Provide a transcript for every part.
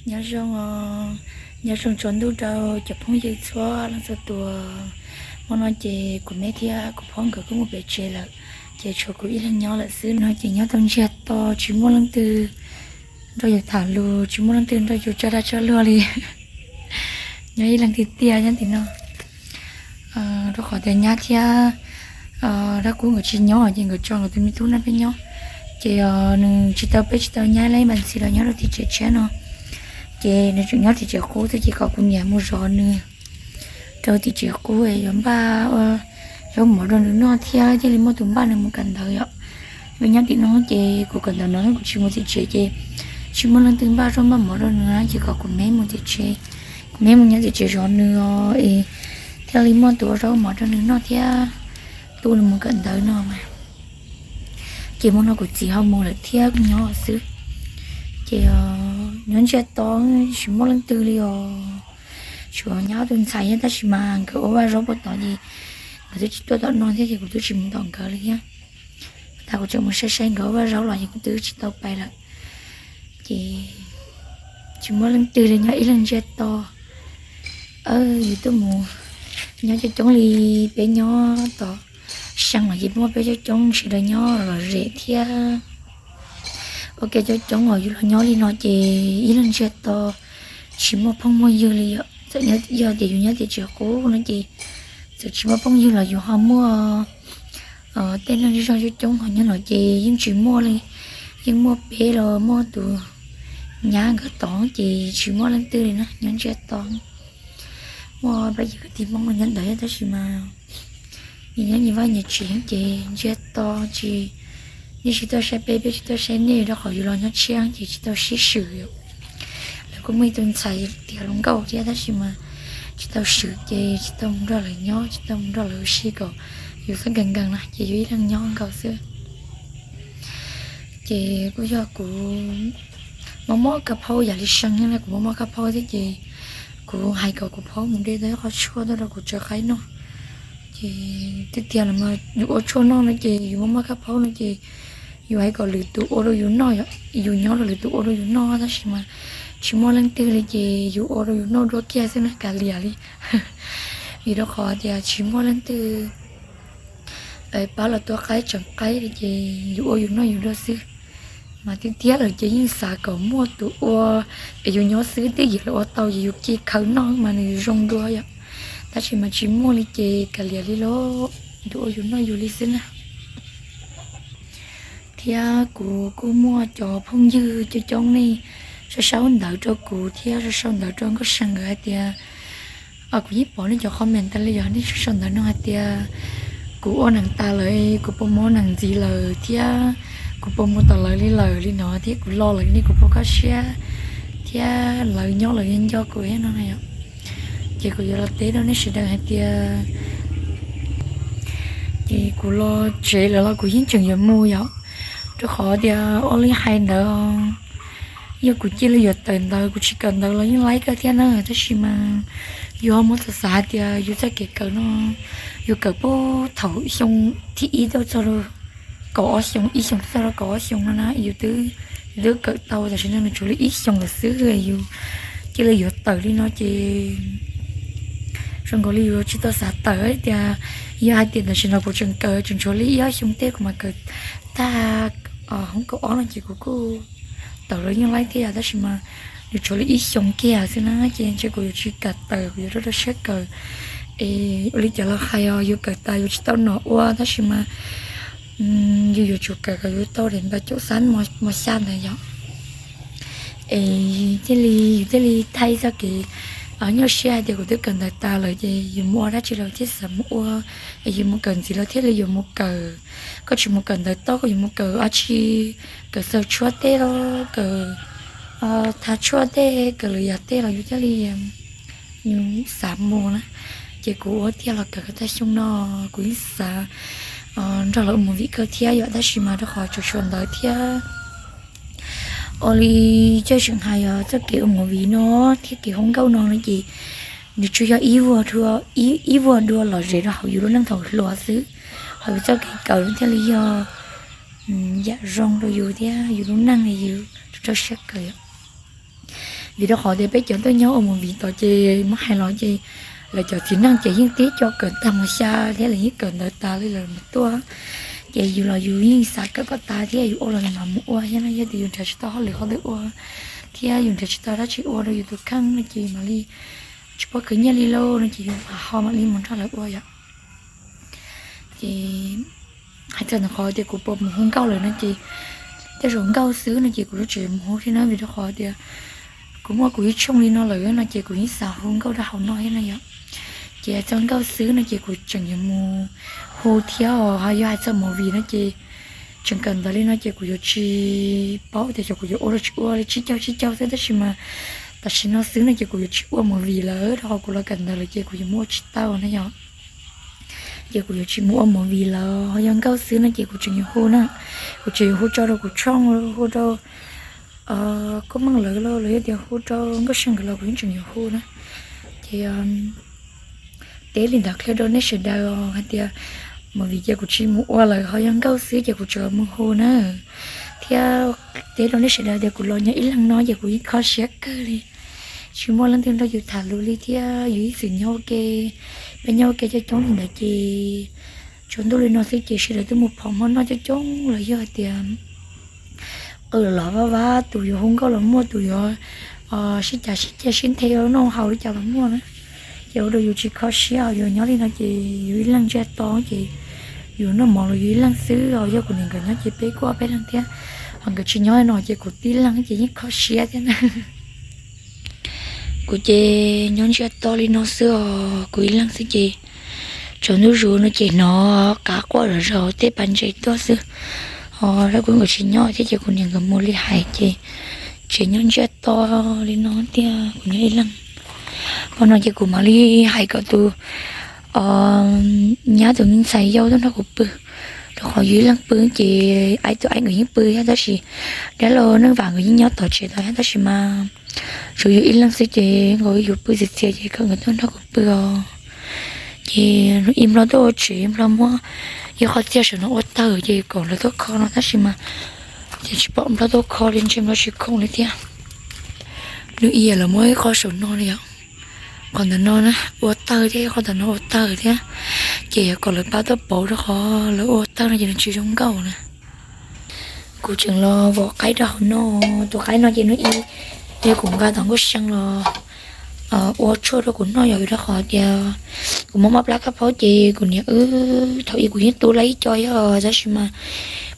Nyob zoo, nyob zoo tsaus ntuj rau cov phooj ywg txhua leej txhua tus. Hmo no ces kuv me thiab kuv phob nkawd kuj mus pem tsev lawm, ces tshuav kuv ib leeg nyob lawm xwb no ces nyob tau ntsiag to, tsis muaj leej twg nrog yus tham lus, tsis muaj leej twg nrog yus tso dag tso luag li. Nyob ib leeg tiag tiag nyob tim no. Rau qhov tias nyab thiab dab kub nkawd tsis nyob ces nkawd tso nkawd tus me tub nrog peb nyob. Ces nws tsis tau, peb tsis tau nyab lab npas ntxhi los nyob rau tim tsev tshiab no. Ces nws tseem nyob tim tsev qub xwb ces kom kuv niam mus zov nws rau tim tsev qub yuav npaj zaub mov rau nws noj thiab thiaj li muaj tus npaj nws mus kawm ntawv yom. Vim nyob tim no ces kuv kawm ntawv no kuv tsis mus tim tsev ces tsis muaj leej twg npaj zaub npaj mov rau nws na ces kom kuv me mus tim tsev, kuv me mus nyob tim tsev zov nws os es thiaj li muaj tus ua zaub mov rau nws noj thiab tu nws mus kawm ntawv no mas. Ces hmo no kuv txiv ho mus lawm thiab kuv nyob xwb. Ces nyob ntsiag to, tsis muaj leej twg li os. Tsuas nyab tus ntxhais thiab tab sis mas nkawd ua vaj zaub puag tod ces nkawd twb tsis tuaj tom no thiab ces kuv twb tsis mus tom nkawd li thiab. Tas kuv tseem mus saib saib nkawd ua vaj zaub los ces kuv twb tsis tau pais lawm. Ces tsis muaj leej twg li, nyob ib leeg ntsiag to. Yus tuaj mus nyob coob coob li, peb nyob tom xeev los ces muaj peb coob coob sawv daws nyob lom zem thiab ua ke coob coob os. Yus los nyob li no ces ib leeg ntsiag to, tsis muaj phooj muaj ywg li yom. Txawm yog tias yus nyob tim tsev qub no ces txawm tsis muaj phooj ywg los yus ho muaj tej neeg zej zog coob coob ho nyob no ces yeej tsis muaj li. Yeej muaj peb los muaj tus nyab nkawd tod ces tsis muaj leej twg li na, nyob ntsiag to. Muaj pab yawg kwv tij Hmoob los nyob ntawd tab sis mas nyias nyob nyias vaj nyias tsev ces ntsiag to, tsis, nej tsis tuaj saib peb, peb tsis tuaj saib nej rau qhov yus los nyob tshiab ces tsis tau sib swm. Lawv kuj muaj ib tug ntxhais tiav hluas nkauj thiab tab sis mas tsis tau swm ces tsis tau mus nrog lawv nyob, tsis tau mus nrog lawv ua si, kom yus txhob nkees nkees na ces yus ib leeg nyob nkaus xwb. Ces kuj yog kuv mob mob kab phaub yam li seev na, kuv mob mob kab phaub thiab ces kuv hais kom kuv phaub mus de tau ib qho tshuaj tuaj rau kuv tsaws qaib noj. Ces tiag tiag los mas yus ua tshuaj noj no ces yus mob mob kab phaub no ces yus hais kom lwm tus ua rau yus noj, yus nyob rau lwm tus ua rau yus noj tab sis mas tsis muaj leej twg li ces yus ua rau yus noj dua kiag xwb na, kav liam li. Vim rau qhov tias tsis muaj leej twg pab los tua qaib tseem qaib li ces yus ua yus noj yus dua xwb. Mas tiag tiag lawm ces yeej xav kom muaj tus ua es yus nyob xwb, twb yog lawv ua tau ces yus cia khaws noj mas nws zoo dua yom. Tab sis mas tsis muaj li ces kav liam li lauj, yus ua yus noj yus li xwb na. Thiab kuv kuj muaj cov phooj ywg coob coob nej sau sau ntawv rau kuv thiab sau sau ntawv rau Nkauj See nkawd hais tias, kuv yeej pom nej cov comment tas li yog nej sau sau ntawv no hais tias kuv ua nees tas lawm, kuv puas mus ua nees ntxiv lawm thiab kuv puas mus tom lawv li lawm li no thiab kuv los lawm nej kuv puas kaj siab thiab lawv nyob lawv yeej nco kuv thiab no na yom. Ces kuv yuav los teb rau nej sawv daws hais tias ces kuv los tsev lawm los kuv yeej tseem yuav mus yom, rau qhov tias ua li hais ntawd, yog kuv cia li yuav tawm ntawv, kuv tsis kawm ntawv los yeej laib kawg thiab na, tab sis mas yus ho muab xav xav hais tias yus txoj kev kawm no, yus kawm puag thaum xyoo thib ib tuaj txog rau kaum ob xyoo, ib xyoos tuaj txog rau kaum ob xyoos no na, yus twb, yus twb kawm tau tam sim no nws tshuav li ib xyoos lawm xwb, yus cia li yuav tawm li no ces zoo nkaus li yus tsis tau xav tawm tias, yog hais tias tam sim no kuv tseem kawm tseem tshuav li ib ob xyoo tej kuv mam kawm tag hoob kaum ob no ces kuv kuj tawm los yeej laib thiab yom, tab sis mas nws tshuav li ib xyoos kiag xwb na ces ntshe kuv yuav tsis kam tawm, kuv yuav rau rau siab kawm. Es ua li cas los hais os, yus kawm tas yus tsis tau nom ua tab sis mas yus yuav tsum kawm kom yus tau daim npa caum xab mos xya ntawd yom. Es thiaj li, yus thiaj li thaij txoj kev nyuaj siab hais tias kuv twb kawm ntawv tas lawm ces yus mus ua dab tsi los thiaj xav mus ua, es yus mus kawm ntxiv los thiaj li yuav mus kawm. Koj tsis mus kawm ntawv toj koj yuav mus kawm dab tsi, kawm xaws tshuaj tej los kawm thav tshuaj tej, kawm lwm yam tej los yus thiaj li xav mus na. Ces kuv ua tiag los kawm tag xyoo no, kuv yeej xav nrog lawv ua movie kawg thiab yom, tab sis mas rau qhov tseem tshuav ntawv thiab. Ua li coj seem hais yog txoj kev ua movie no thiab kev hu nkauj no no ces nws tsuas yog ib vuag, ib vuag dua lom zem rau hauv yus lub neej thaum hluas xwb, hos yus txoj kev kawm thiaj li yog yam zoo rau yus thiab yus lub neej li yus rau siab kawm yom. Vim rau qhov tias peb cov tuaj nyob ua movie tod ces muab hais los ces lawv cov txiv neej ces yeej tib co kawm tag mus xya thiab lawv yeej kawm ntawv tas li lawm mus tuaj. Ces yus los yus yeej xav kawm kom tas thiab yus ua los yus mam mus ua thiab no. Yog tias yus nrhiav tsis tau hauj lwm qhov twg ua thiab yus nrhiav tsis tau dab tsi ua rau yus tus kheej no ces mam li tsis pom khwv nyiaj li lauj no ces yus mam ho mam li mus nrog lawv ua yom. Ces hais txog ntawm qhov tias kuv puas mus hu nkauj lawm no ces tej zaum nkauj xwb no ces kuv tseem mus hu thiab na, vim rau qhov tias kuv muaj kuv ib tshooj li no lawm no ces kuv yeej xav hu nkauj rau hauv no thiab na yom. Ces hais txog nkauj xwb no ces kuv tseem yuav mus hu thiab os. Ho yog hais txog movie no ces tseem kawm ntawv li no ces kuv yuav tsis paub tias xyov kuv yuav ua los tsis ua li, tsib caug tsib caug xwb, tab sis mas tam sim no xwb no ces kuv yuav tsis ua movie lawm rau qhov kuv los kawm ntawv lawm ces kuv yuav mus ua tsis tau na yom. Ces kuv yuav tsis mus ua movie lawm. Ho yog nkauj xwb no ces kuv tseem yuav hu na, kuv tseem yuav hu tso rau kuv tshooj, hu rau Koob Meej lawv los los yog tias hu rau Nkauj See nkawd los kuv yeej tseem yuav hu na. Ces teb li ntawd qhia rau nej sawv daws hais tias movie ces kuv tsis mus ua lawm, ho yog nkauj xwb ces kuv tseem mus hu na. Thiab teb rau nej sawv daws tias kuv los nyob ib leeg no ces kuv yeej kho siab kawg li, tsis muaj leej twg nrog yus tham lus li thiab yus ib txwm nyob ua ke, peb nyob ua ke coob coob li ntawd ces tsaus ntuj li no xwb ces sawv daws twb mus phom hmo noj coob coob los yog hais tias qw los vaj vab, tus yuav hu nkauj los muaj, tus yuav sib cav sib ceg sib nthe noj haus li cas los muaj na. Ces ua rau yus tsis kho siab, yus nyob li no ces yus ib leeg ntsiag to ces yus noj mov los yus ib leeg xwb os. Yog kuv niam nkawd nyob ces peb kuj ob peb leeg thiab, ho nkawd tsis nyob no ces kuv tib leeg ces yeej kho siab thiab na. Kuv ces nyob ntsiag to li no xwb os, kuv ib leeg xwb ces tsaus ntuj zus no ces hnov qav quaj zom zaws tej pas ntses tuaj xwb. Ho kuv nkawd tsis nyob thiab ces kuv niam nkawd mus li hais ces tseem nyob ntsiag to li no tiag, kuv nyob ib leeg. Qhov no ces kuv mam li hais kom tus nyab tus me ntxhais yau tuaj nrog kuv pw, rau qhov yus ib leeg pw ces ib tus aib nkawd yeej pw thiab, tab sis dab laug Neej Vam nkawd yeej nyob tom tsev tod thiab, tab sis mas tsuav yus ib leeg xwb ces nkaus yus pw txias txias ces kom nkawd tuaj nrog kuv pw os. Ces ib Nplog tuaj ua tsev, Nplog muab ib qho txiaj saum no ua tawg ces kom lawv tuaj kho no, tab sis mas ces tsis pom Nplog tuaj kho li, ntshe Nplog tsis khoom li thiab. Nws ib yam lawv muab ib qho saum no li yom, qhov ntawm no na ua tawg thiab, ib qho ntawm no ua tawg thiab, ces yog kom lawv pab tuaj pauv rau qhov lawv ua tawg no ces nws tsis zoo nkauj na. Kuv tseem los vov qaib rau hauv no, tus qaib no ces hnub ib yog kuv nqa tom Nkauj See los ua tshuaj rau kuv noj, yog vim rau qhov tias kuv muaj mob plab kab phaub ces kuv niam wb thaum ub kuv yeej tu lawm ib co yog, tab sis mas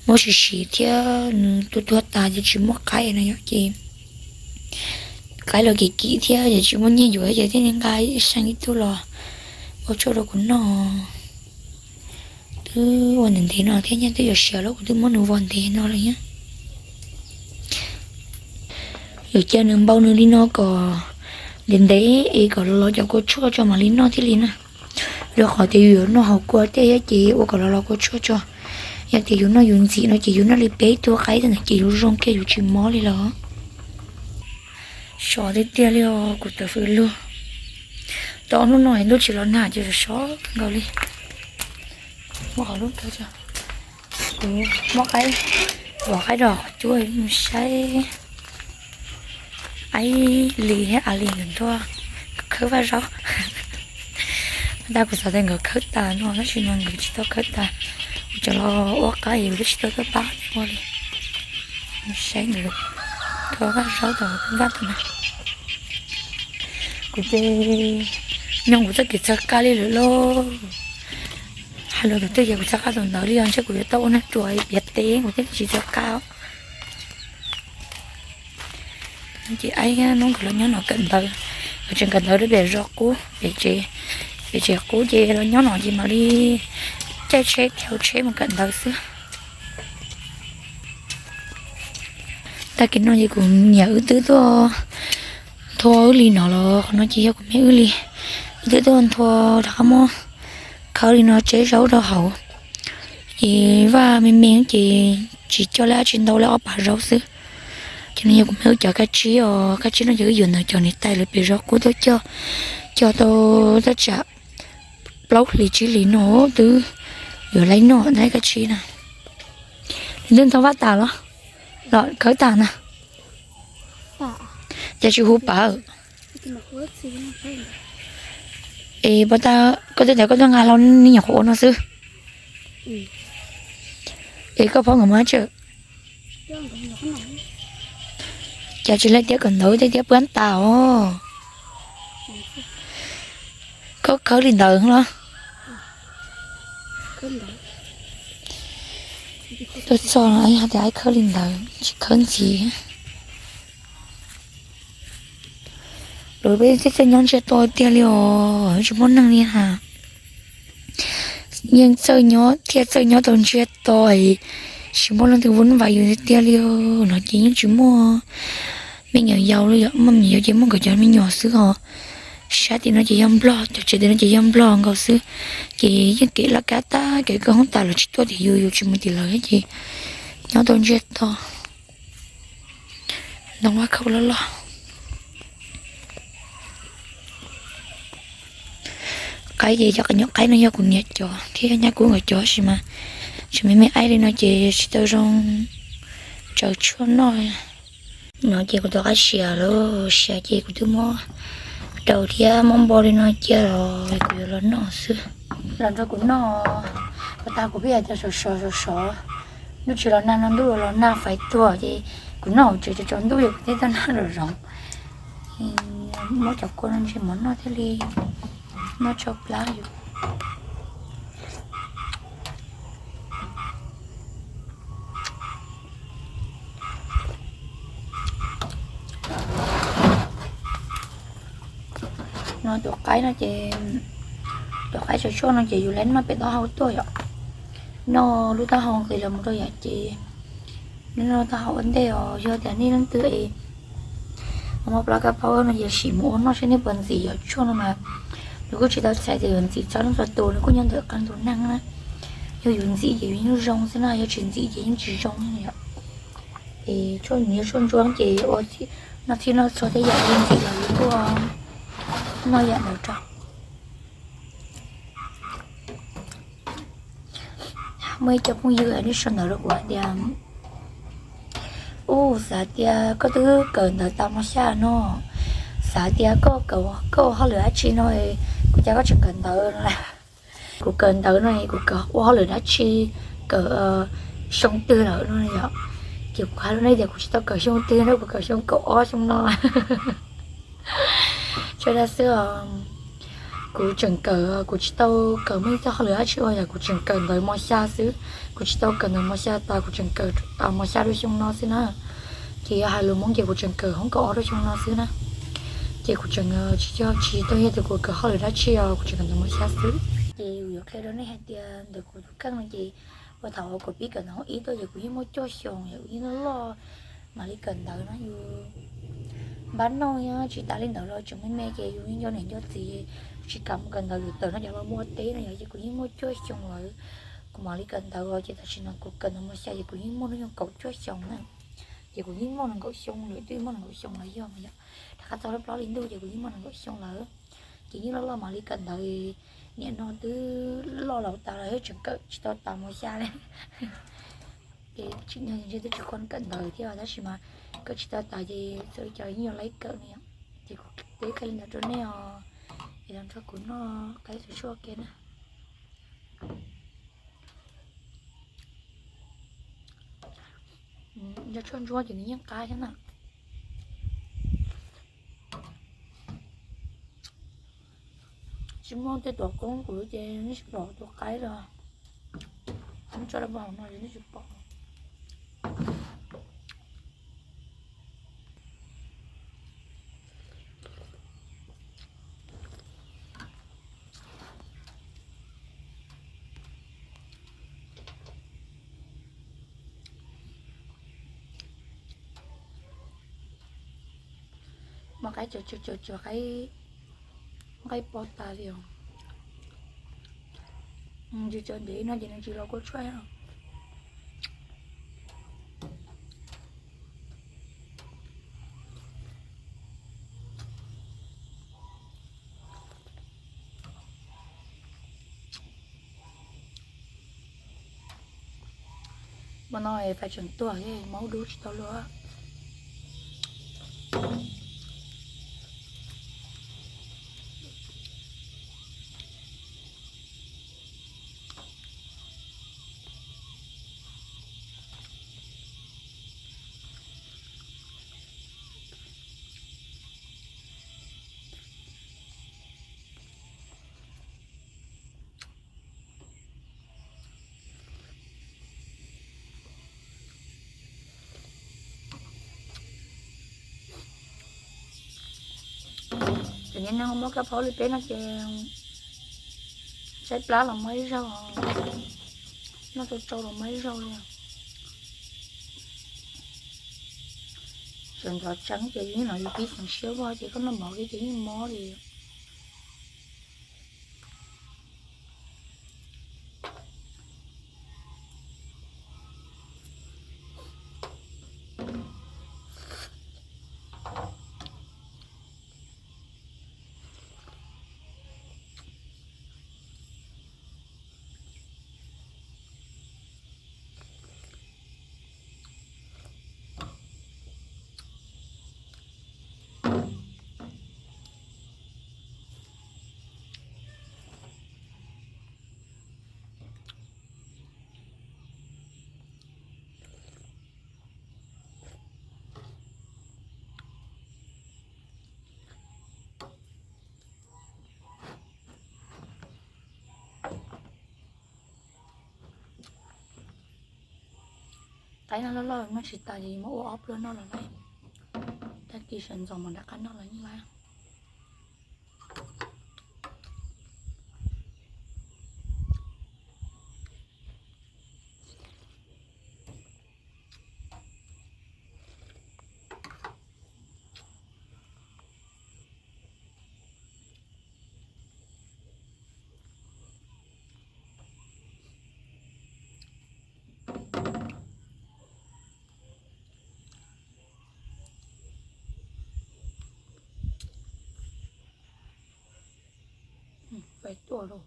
muab sim sim thiab nws tuag tuag tas ces tsis muaj qaib no yom, ces qaib los kim kim thiab ces tsis muaj nyiaj yuav ces thiaj li nqa ib seem ib tug los ua tshuaj rau kuv noj. Twb ua ntev ntev no thiab, nyiaj twb yuav siav lawm, kuv twb muab nws vov ntev no lawm thiab. Yuav cia nws npau nws li no kom ntev ntev es kom los los cov kua tshuaj tso mam li noj thiaj li na. Rau qhov tias yus yuav noj hauv kua tej thiab ces ua kom los los kua tshuaj tso. Yog tias yus noj yus ntxim no ces yus noj li peb tug qaib ntawd ces yus zoo kiag yus tsis mob li lawm. Sov tiag tiag li os, kuv tawm fws lug. Tau ob hnub no ntuj tsis los nag ces sov kawg nkaus li. Muab qhov lub, kuv muab qaib, vov qaib rau qhov cub mus saib. Aib Lis thiab A Lis nkawd nrog khawb vaj zaub. Tab kuv xav tias nkawd khawb tas no tab sis mas nkawd tsis tau khawb tas. Kuv tseem los ua qaib es kuv twb tsis tau tuaj pab ua li. Saib nkawd nrog vaj zaub tom vaj tom na. Kuv ces nyob kuv txoj kev txawj qab li lawm lauj. Hais lus tus twg ces kuv txawj qab tus ntawd li os, ntshe kuv yuav tau ua neeg ruam piav teb kuv thiaj li tsis txawj qab. Ces aib hnub nkawd los nyob no kawm ntawv, nkawd tseem kawm ntawv rau pem zos qub, pem tsev, pem tsev qub ces los nyob no ces mam li caij tsheb, caij tsheb mus kawm ntawv xwb. Tag kis no ces kuv niam wb twb tuaj nthua wb li no los, qhov no ces yog kuv me wb li, wb twb tuaj nthua rov qab muab khawb li no tseb zaub rau hauv. Ces vaj me me ces tsis coj li dab tsi ntau li, ob phav zaub xwb. Ces no yog kuv me wb cov kab tsib os, kab tsib no ces wb yuav ntawm cov niam tais lawv pem zos qub tuaj coj, coj tau tab tsam plaub hlis tsib hlis no twb yuav laib noj na kab tsib na. Nws twb nthua vaj tas los, los khawb tas na. Cas tsis hu pab? Es pab tag koj twb tias koj tuaj nqa hlo nej nyuam qhuav ua no xwb. Es koj phob nkawd mus dab tsi? Cas tsis laij tiab kawm ntawv, tiab tiab puab tas os. Koj khawb li ntawd los? Tuaj txog no hais tias khawb li ntawd tsis khawb ntxiv. Lawv peb thiaj txawj nyob ntsiag to tiag li os, tsis muaj neeg li ha. Yeej txawj nyob thiaj txawj nyob tau ntsiag to, tsis muaj leej twg vuv vais yus tiag tiag li no ces yeej tsis muaj me nyuam yaus li. Yog muaj me nyuam yaus ces muaj nkawd cov me nyuam xwb os. Sab tim no ces yog nplog, cov tsev tim no ces yog nplog nkaus xwb. Ces yeej kev laj kab tag kev kawg hoob tas lawv tsis tuaj tim yus, yus tsis mus tim lawv ces nyob tau ntsiag to. Ntoo vaj khaum loj loj. Qaib ces cov nyuam qaib no yog kuv niam cov thiab yog nyab kuv nkawd cov sis mas tseem me me aib li no ces tsis tau zoo tsaws tshuaj noj. No ces kuv tus qaib siav lawm, siav ces kuv twb muab rau thiab muab npo li no cia los kuv yuav los noj xwb. Los nrog kuv noj, pab tag kuv pheej hais tias sov sov sov sov, ntuj tsis los nag no ntuj los nag fais tuag ces kuv noj hauv tsev tsaus ntuj yog kuv thiaj tau nag los zoov. Muab cov kua no ntsis mov noj thiaj li noj tsau plab yus. No tus qaib no ces, tus qaib tsaws tshuaj no ces yus lem noj pem taub hau tuaj yom. Noj lub taub hau nqis los mus rau yom ces, noj taub hau ua ntej os. Yog tias nej leej twg es mob plab kab paub no ces sim mus ua noj seb nej puas ntxim yom. Tshuaj no mas nws kuj tsis tau txhais tias yuav ntxim txog leej txhua tus, nws kuj nyob ntawm qee tus neeg na. Yog yus ntxim ces yus yeej zoo xwb na, yog tsis ntxim ces yeej tsis zoo yom. Es tshuaj nws yog tshuaj ntsuab ces ua noj txhij noj txhua tej yam li ntxim los yus kuj noj yam ntawd rau. Muaj ib co phooj ywg nej sau ntawv rau kuv hais tias, ub, xav tias koj twb kawm ntawv tas mos xya no, xav tias koj, koj ua hauj lwm dab tsi no, kuv cas koj tseem kawm ntawv no. Kuv kawm ntawv no kuv kawm ua hauj lwm dab tsi, kawm xyoo twg lawm no yom. Ces kuv hais rau nej tias kuv tsis tau kawm xyoo twg na, kuv kawm xyoo kaum ob xyoo no. Tsuas dag xwb os. Kuv tseem kawm, kuv tsis tau kawm muaj ib txoj hauj lwm dab tsi ua, yog kuv tseem kawm ntawv mos xya xwb. Kuv tsis tau kawm ntawv mos xya tas, kuv tseem kawm mos xya rau xyoo no xwb na. Ces yog hais lus Hmoob ces kuv tseem kawm hoob kaum ob rau xyoo no xwb na. Ces kuv tseem tsis, tsis tau yog tias kuv kawm hauj lwm dab tsi os, kuv tseem kawm ntawv mos xya xwb. Ces kuv yuav qhia rau nej hais tias ntawm kuv tus kheej no ces ua thaum uas kuv pib kawm ntawv hoob ib tuaj ces kuv yeej muaj cuaj xyoos, yog kuv yeej loj loj mam li kawm ntawv no. Yus npab noj nyob tsis tas li ntawd los tseem me me ces yus yeej nco niam nco txiv, tsis kam mus kawm ntawv, yus tawm no cov los muaj teb no yom. Ces kuv yeej muaj cuaj xyoos lawm kuv mam li kawm ntawv os. Ces tam sim no kuv kawm ntawv mos xya ces kuv yeej muaj hnub nyoog kaum cuaj xyoos na. Ces kuv yeej muaj nees nkaum xyoo lawm, twb muaj nees nkaum xyoo lawm yog mas yom. Rov qab txog lub plaub hlis ntuj ces kuv yeej muaj nees nkaum xyoo lawm. Ces yeej loj loj mam li kawm ntawv, niam no twb loj laus tas los yeej tseem kawm tsis tau tas mos xya li. Ces tsim nyog ntshe twb tsis khuam kawm ntawv thiab tab sis mas kawm tsis tau tas ces txawm li cas yeej yuav laib kawm no yom. Ces kuv twb qhia li ntawd rau nej os, es los nrog kuv noj qaib txhua tshuaj ua ke na. Yog tshuaj ntsuab ces nws yeej qab thiab na. Tsis muaj tej tuam koob kuv ces nej tsis pom tus qaib los, tso rau hauv no es nej tsis pom. Mas qaib cov, cov, cov qaib, qaib pov tas li os. Tsis cov ntev no ces nws tsis los kua tshuaj. Mas no fais tseem tuag, maub dub tsis tau luaj. Cov niag neeg muab kab phaub li peb no ces saib plab los muaj ib zaug, noj tsau tsau los muaj ib zaug li. Sawv ntxov tseeb ces yus yeej hnov yus pib xeev siab vog ces koj noj mov kiag ces yeej mob li. Qaib no loj loj noj tsis tas ces muab ua ob pluag noj los lawm. Tag kis sawv ntxov mas rov qab noj los yeej lawm. Fais tuaj lauj.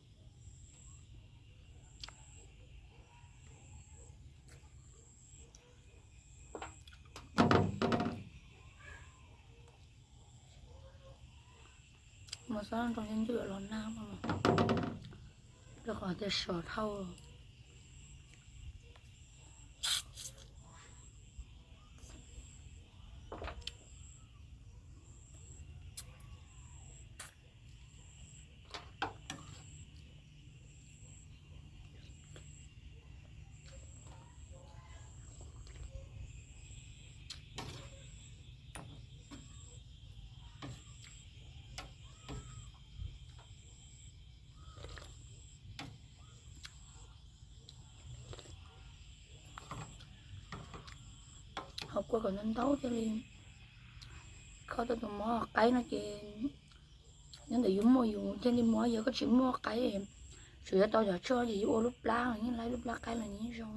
Mas xob nroo nyob ntuj los nag, rau qhov tias sov dhau. Hau kua kom ntau ntau thiaj li kho tau tus mov qaib no ces nyob ntawm yus muaj yus thiaj li muab, yog koj tsis muaj qaib, tsuas yuav tau cov tshuaj ces yus ua lub plab los yeej laib, lub plab qaib los yeej zoo.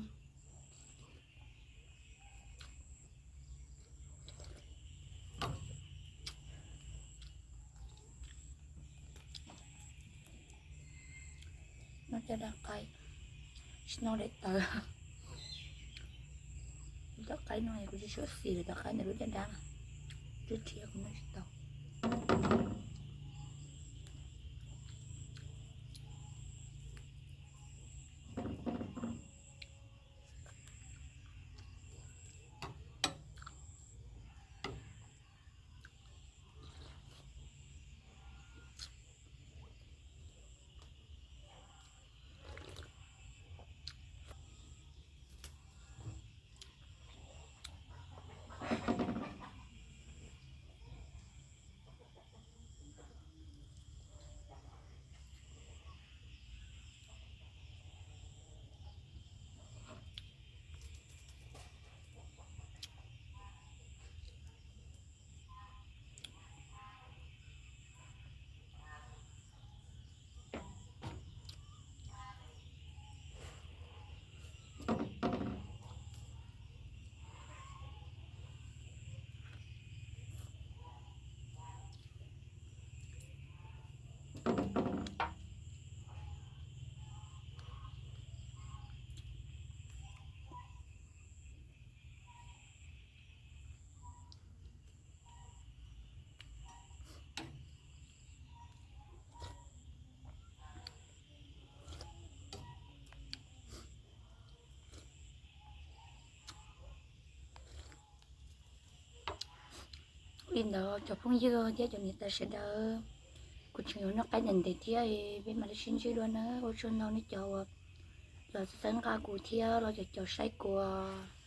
Noj caj dab qaib, tsis noj daim tawv. Tom qaib no kuv tsis tshua xis lawm, tom qaib ntawm lub caj dab, twb rhiab kuv noj tsis tau. Li ntawd cov phooj ywg thiab cov niam tais sawv daws, kuv tseem yuav noj qaib ntev ntev thiab, peb mam li sib ntsib dua na. Ua tsaug ntau nej cov uas los txhawb nqa kuv thiab los caum caum saib kuv os.